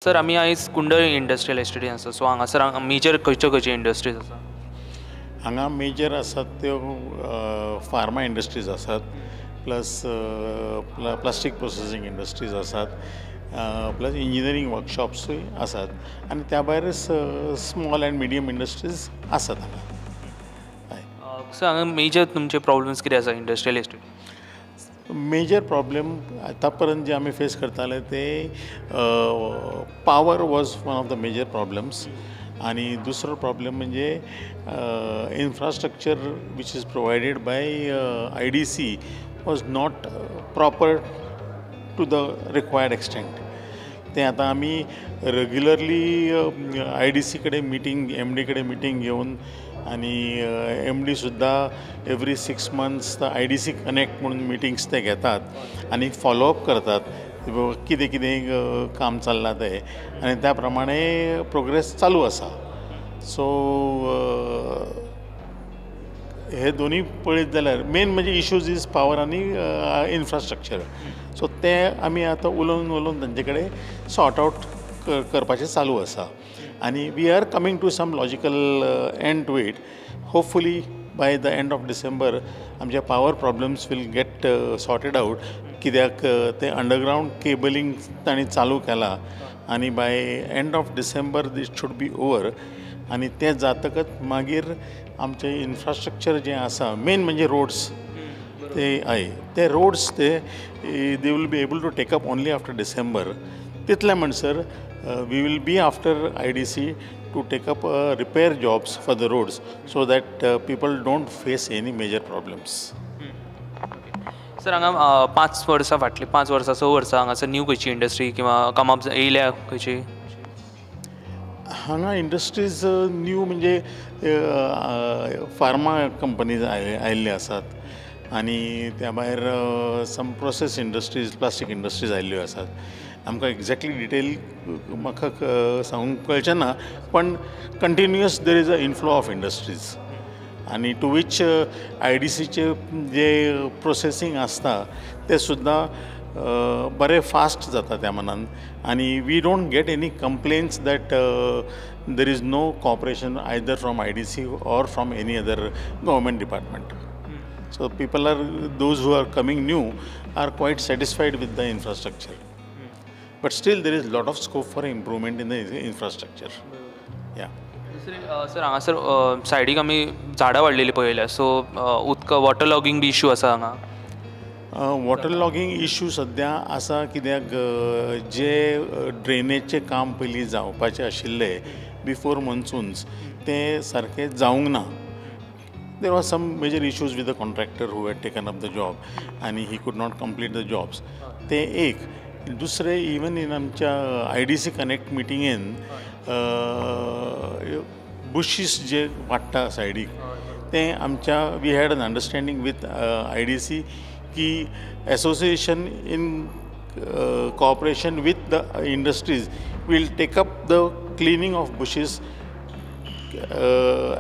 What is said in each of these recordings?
Sir, आमी आयज कुंडय industrial एस्टेटीन आसा. सो हांगासर मेजर खंयच्यो खंयच्यो इंडस्ट्रीज आसा? हांगा मेजर आसात त्यो फार्मा इंडस्ट्रीज आसात, प्लस प्लास्टीक प्रोसेसींग इंडस्ट्रीज आसात, प्लस इंजिनियरींग वर्कशॉप्सूय आसात आनी त्या भायर स्मॉल एंड मिडियम इंडस्ट्रीज आसात हांगा. सर, हांगा मेजर तुमचे प्रॉब्लम्स कितें आसा इंडस्ट्रियल एस्टेटीन? मेजर प्रॉब्लम आतां पर्यंत जे आमी फेस करताले ते power was one of the major problems आनी दुसरो प्रॉब्लम म्हणजे infrastructure which is provided by IDC was not proper to the required extent. तें आतां आमी रेगुलरली IDC कडेन मिटींग, MD कडेन मिटींग घेवन आनी MD सुद्दां एवरी 6 months IDC connect म्हणून मिटिंग्स ते घेतात आनी फॉलोअप करतात कितें कितें काम चल्लां तें आनी त्या प्रमाणे प्रोग्रेस चालू आसा. सो हे दोनूय पळयत जाल्यार मेन म्हणजे इशूज is power आनी इन्फ्रास्ट्रक्चर. सो ते आमी आतां उलोवन उलोवन तांचे कडेन सॉर्ट आवट करपाचें चालू आसा आनी we are coming to some logical end to it. Hopefully by the end of December आमचे power problems will get sorted out, कित्याक तें अंडरग्रावंड केबलींग तांणी चालू केलां आनी by end of December this should be over. आनी तें जातकच मागीर आमचें इन्फ्रास्ट्रक्चर जें आसा, मेन म्हणजे रोड्स ते, हय, ते रोड्स ते they will be able to take up only after December. तितले म्हणसर we will be after IDC to take up repair jobs for the roads so that people don't face any major problems. Sir, हांगा 5 वर्सां फाटलीं, 5 वर्सां, 6 वर्सां हांगासर new खंयची industry किंवा कमअप येयल्या खंयची? हांगा इंडस्ट्रीज न्यू म्हणजे फार्मा कंपनीज आयिल्ले आसात आनी त्या भायर some process industries, plastic industries आयिल्ल्यो आसात. आमकां एग्जॅक्टली डिटेल म्हाका सांगूंक कळचें ना, पण continuous there is a inflow of industries आनी टू वीच IDCचे जे प्रोसेसींग आसता तें सुद्दां बरें फास्ट जाता त्या मानान आनी we don't get any complaints that there is no cooperation either from IDC or from any other government department. So people are those who are coming new are quite satisfied with the infrastructure. But still there is lot of scope for improvement in the infrastructure. Yeah. दुसरें sir, हांगासर सायडीक आमी झाडां वाडलेलीं पळयल्या. So उदक, water लॉगींग बी issue आसा हांगा? Water लॉगींग issue सद्या आसा, कित्याक जे ड्रेनेजचें काम पयलीं जावपाचें आशिल्लें बिफोर मॉन्सून्स तें सारकें जावंक ना. There was some major issues with the contractor who had taken up the job आनी he could not complete the jobs. तें एक. दुसरें, इवन इन आमच्या IDC connect मिटिंगेन बुशीस जे वाडटा सायडीक तें आमच्या we had an understanding with IDC की association in cooperation with the industries will take up the cleaning of bushes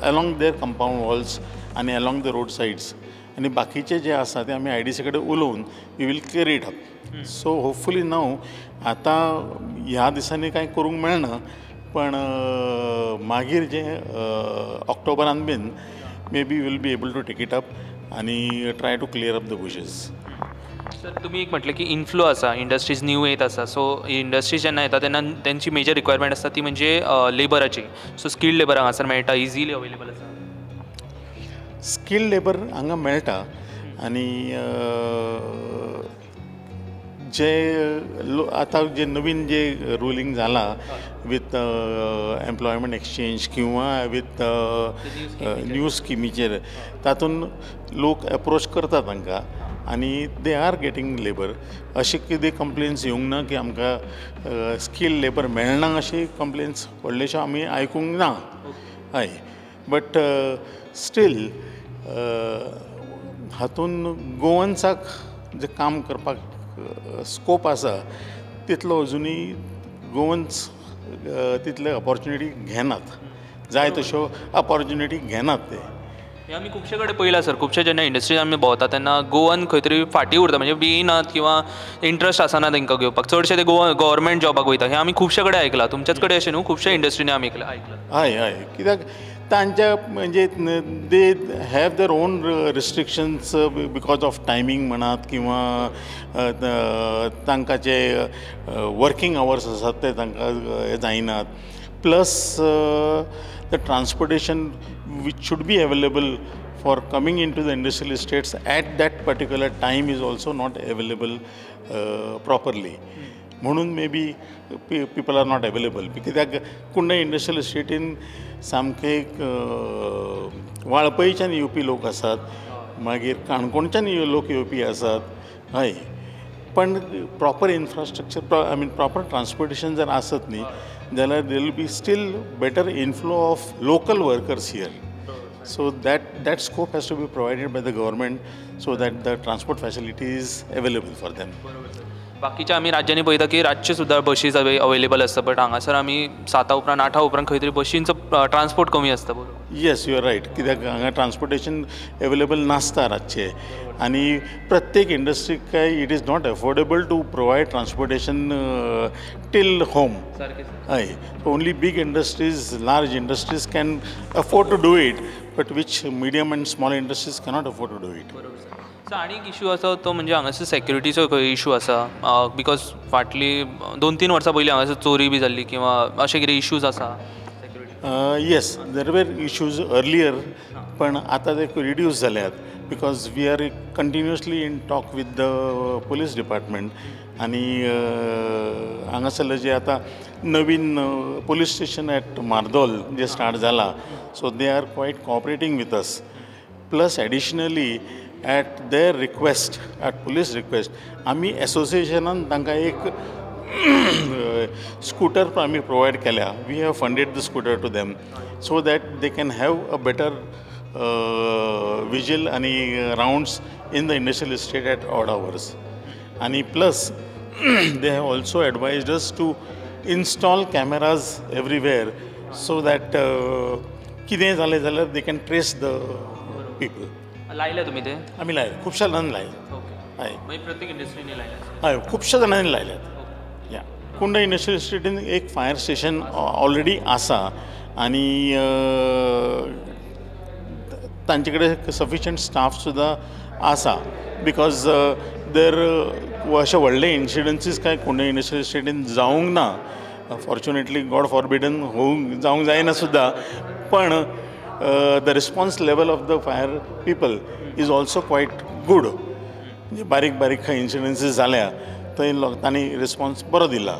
along their compound walls आनी along the road sides आनी बाकीचे जे आसा ते आमी IDC कडेन उलोवन we will clear it up. So hopefully now आतां ह्या दिसांनी कांय करूंक मेळना, पण मागीर जे ऑक्टोबरान बीन maybe we'll be able to take it up आनी try to clear up the bushes. Sir, तुमी एक म्हटलें की इनफ्लो आसा, इंडस्ट्रीज न्यू येत आसा. सो इंडस्ट्रीज जेन्ना येता तेन्ना तेंची मेजर रिक्वायरमेंट आसता ती म्हणजे लेबराची. सो स्किल्ड लेबर हांगासर मेळटा, इजिली अवेलेबल आसा? स्किल्ड लेबर हांगा मेळटा आनी जे आतां जे नवीन जे रुलींग जाला विथ एम्प्लॉयमेंट एक्सचेंज किंवा विथ न्यू स्किमीचेर, तातूंत लोक एप्रोच करतात तांकां आनी they are getting labour. अशें कितें कंप्लेन्स येवंक ना की आमकां स्किल्ड लेबर मेळना. अशी कंप्लेन्स व्हडलेश्यो आमी आयकूंक ना. हय, बट स्टील हातून गोवन्साक जें काम करपाक स्कोप आसा तितलो अजुनूय गोवन्स तितले ऑपॉर्च्युनिटी घेनात, जाय तश्यो ऑपॉर्च्युनिटी घेनात ते. हें आमी खुबशे कडेन पळयलां सर, खुबशे जेन्ना इंडस्ट्रीज आमी भोंवता तेन्ना गोवन खंय तरी फाटीं उरता, म्हणजे बी येनात किंवा इंट्रस्ट आसना तांकां घेवपाक, चडशे ते गोवा गव्हर्मेंट जॉबाक वयता. हें आमी खुबशे कडेन आयकलां, तुमच्याच कडेन अशें न्हू, खुबशे इंडस्ट्रीनी आमी आयकलां. हय हय, कित्याक तांच्या म्हणजे they have their own restrictions because of timing म्हणात किंवा तांकां जे वर्कींग आवर्स आसात ते तांकां हें जायनात. Plus the transportation which should be available for coming into the industrial estates at that particular time is also not available properly. म्हणून maybe people are not available. कित्याक कुंडय इंडस्ट्रियल इस्टेटीन सामके वाळपयच्यान येवपी लोक आसात, मागीर काणकोणच्यान लोक येवपी आसात. हय, पण proper infrastructure, I mean proper transportation जर आसत न्ही जाल्यार there will be still better inflow of local workers here. So that scope has to be provided by the government so that the transport facility is available for them. बाकीच्या आमी राज्यांनी पळयता की रातचे सुद्दां बशीस अवेलेबल आसता, बट हांगासर आमी 7 उपरांत 8 उपरांत खंय तरी बशींचो ट्रान्सपोर्ट कमी आसता. बरोबर? Yes, you are right. कित्याक हांगा ट्रान्सपोर्टेशन अवेलेबल नासता रातचें आनी प्रत्येक इंडस्ट्रीक काय it is not affordable to provide transportation till home. हय, only big industries, large industries can afford to do it, but which medium and small industries cannot afford to do it. बरोबर sir. So आनी एक issue आसा तो म्हणजे हांगासर सेक्युरिटीचो खंय issue आसा, because फाटली 2-3 वर्सां पयलीं हांगासर चोरी बी जाल्ली किंवा अशें कितें इशूज आसा? Yes, there were issues earlier, पण आतां ते रिड्यूस जाल्यात because we are continuously in talk with the police department. आनी हांगासरलें जें आतां नवीन पुलीस स्टेशन एट मार्दोल जें स्टार्ट जालां, so they are quite cooperating with us. Plus additionally at their request, at police request, आमी एसोसिएशनान तांकां एक स्कूटर आमी प्रोवायड केल्या. We have funded the scooter to them so that they can have a better vigil आनी rounds in the industrial estate at odd hours. आनी plus they have also advised us to install cameras everywhere so that कितें जालें जाल्यार they can trace the people. लायले तुमी ते? आमी लायले, खुबश्या जाणांनी लायले. हय, मागीर प्रत्येक इंडस्ट्रीनी लायले? हय, खुबश्या जाणांनी लायल्यात. या कुंडय इंडस्ट्रियल इस्टेटीन एक फायर स्टेशन ऑलरेडी आसा आनी तांचे कडेन सफिशंट स्टाफ सुद्दां आसा because देर अशे व्हडले इन्सिडन्सीस कांय कुंडय इंडस्ट्रियल इस्टेटीन जावंक ना, फॉर्च्युनेटली गॉड फॉरबिडन होवंक जावंक जायना सुद्दां, पण the response level of the fire people is also quite good. म्हणजे बारीक बारीक खंय इन्सिडन्सीस जाल्या थंय तांणी रिस्पॉन्स बरो दिला.